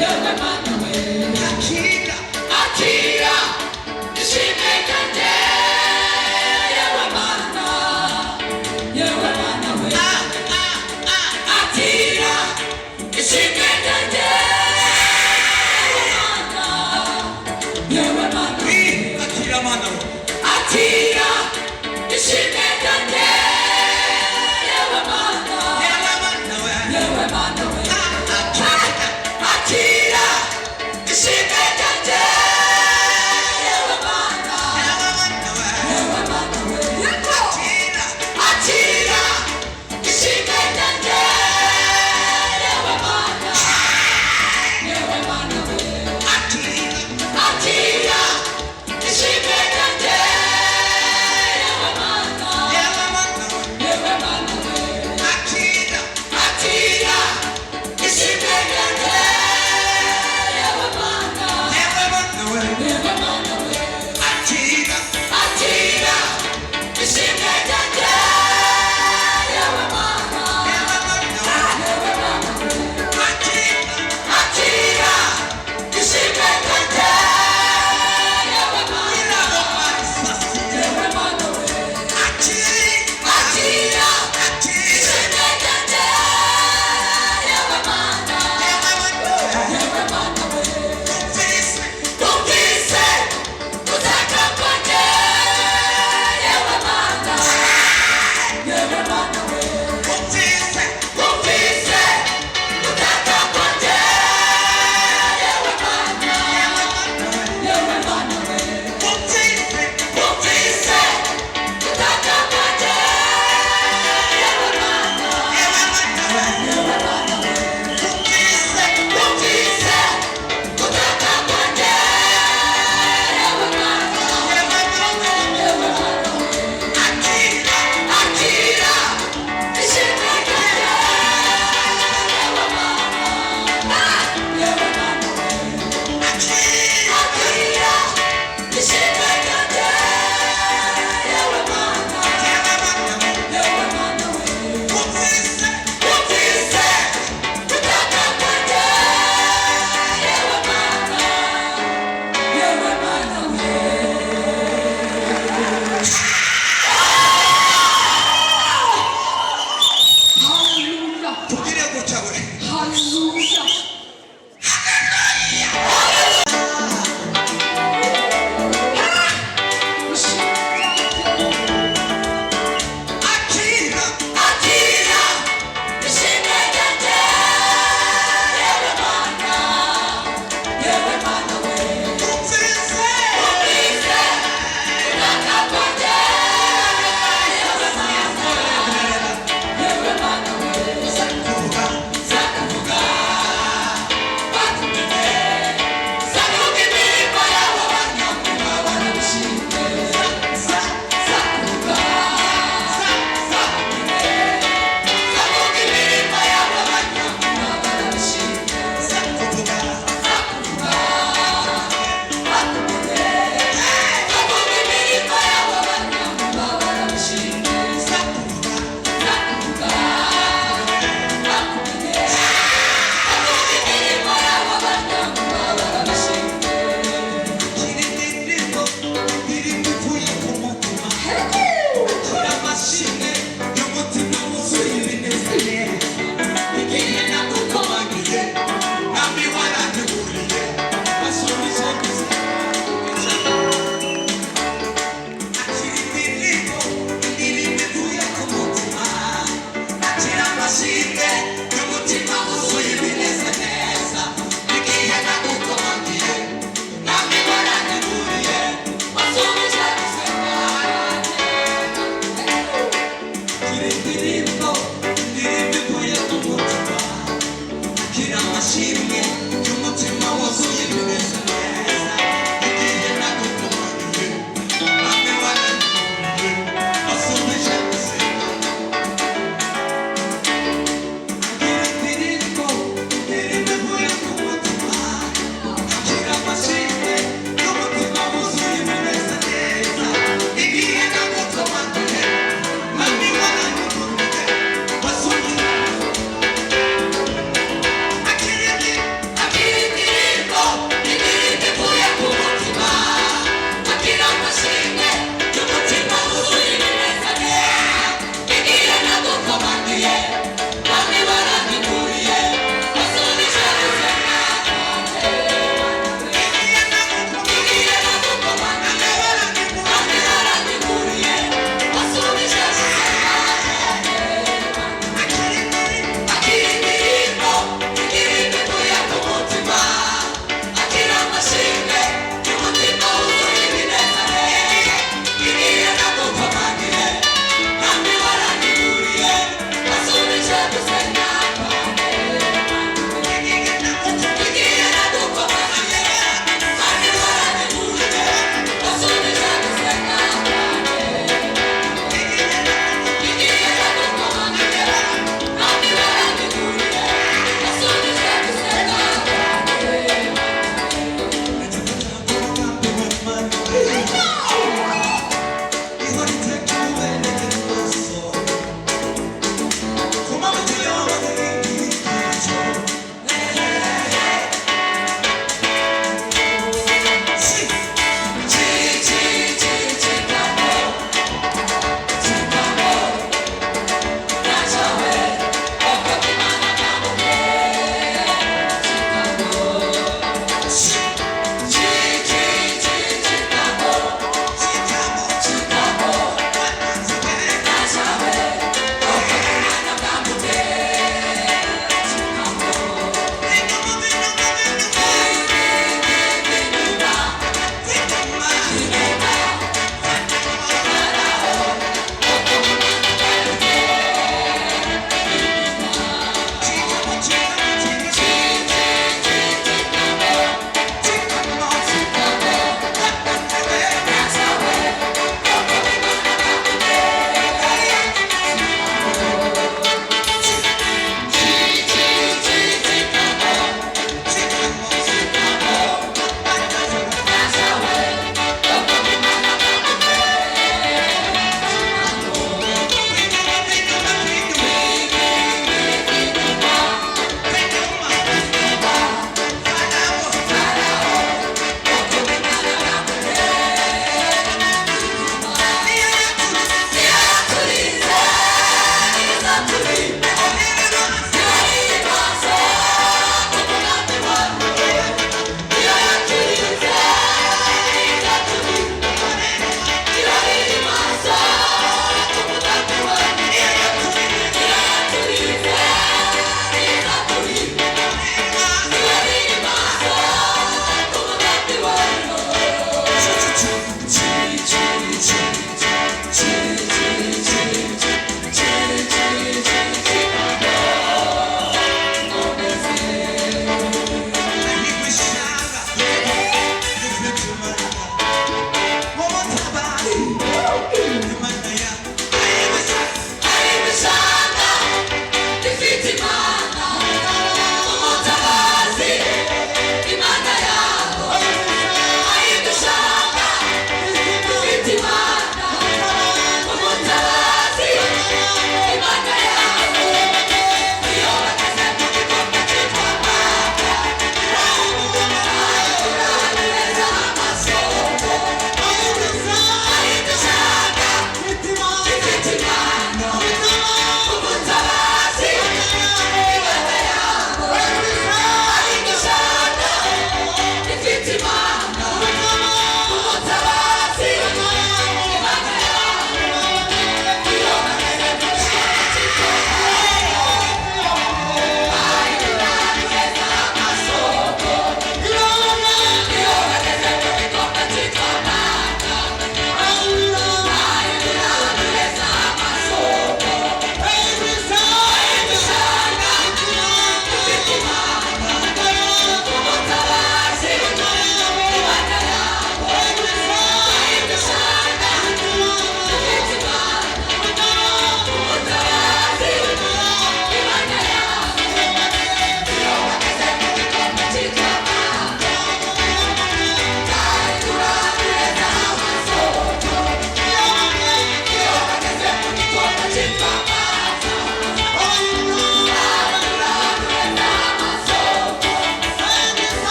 Yewe Mana we. Akira. Akira ishimwe ryanjye, yewe Mana, yewe Mana we. Ah, ah, ah. Akira ishimwe ryanjye, yewe Mana, yewe Mana we. Akira Mana we. Akira ishimwe ryanjye, yewe Mana, Yewe Mana we. yewe Mana we. Ah, akira. Akira ishimwe ryanjye, yewe Mana, Yewe Mana we. yewe Mana we. Akira. Akira ishimwe ryanjye, yewe Mana, yewe Mana we. Akira. Akira ishimwe ryanjye, yewe Mana, Yewe Mana we. yewe Mana we. Akira. Akira ishimwe ryanjye, yewe Mana, Yewe Mana we. yewe Mana we. Akira. Akira ishimwe ryanjye, yewe Mana, Yewe Mana we. yewe Mana we. Akira. Akira ishimwe ryanjye, yewe Mana, yewe Mana we. Akira. Akira Akira. ishimwe ryanjye, yewe Mana, Yewe Mana we. yewe Mana we. Numvise. Numvise gutaka kwanjye, yewe Mana, yewe Mana we. Numvise. Numvise gutaka kwanjye, yewe Mana, Yewe Mana we. yewe Mana we. Numvise. Numvise gutaka kwanjye, yewe Mana, Yewe Mana we. yewe Mana we. Numvise. Numvise gutaka kwanjye, yewe Mana, Yewe Mana we. yewe Mana we. Akira. Akira ishimwe ryanjye, yewe Mana, yewe Mana we. Akira. Akira ishimwe ryanjye, yewe Mana, Yewe Mana we. yewe Mana we. Numvise. Numvise gutaka kwanjye, yewe Mana, yewe Mana we. Hallelujah. Tugire gutya we. Hallelujah. Akira. Akira ishimwe ryanjye, yewe Mana, yewe Mana we. Numvise. Numvise gutaka kwanjye, yewe Mana, yewe Mana we. Kuvuga. Nzakuvuga bakumenye, nzavuga imirimo yawe abanyamuga barabishimye. Sa. Nzakuvuga Sa. Sa. nzavuga imirimo yawe abanyamuga barabishimye. Sa. Kuvuga. Nzakuvuga bakumenye, nzavuga imirimo yawe abanyamuga barabishimye. Sa. Kuvuga. Nzakuvuga bakumenye, nzavuga imirimo yawe abanyamuga barabishimye. Akira indirimbo, indirimbo ivuye ku mutima. Akira amashimwe y'umutima wuzuye ibinezeza. Igihe nagukomangiye, nami waranteguriye, wasubije gusa. Akira indirimbo, indirimbo ivuye ku mutima. Akira amashimwe y'umutima wuzuye ibinezeza. Igihe nagukomangiye, nami waranteguriye, Wasubije gusenga Akira indirimbo, indirimbo ivuye ku mutima. Akira amashimwe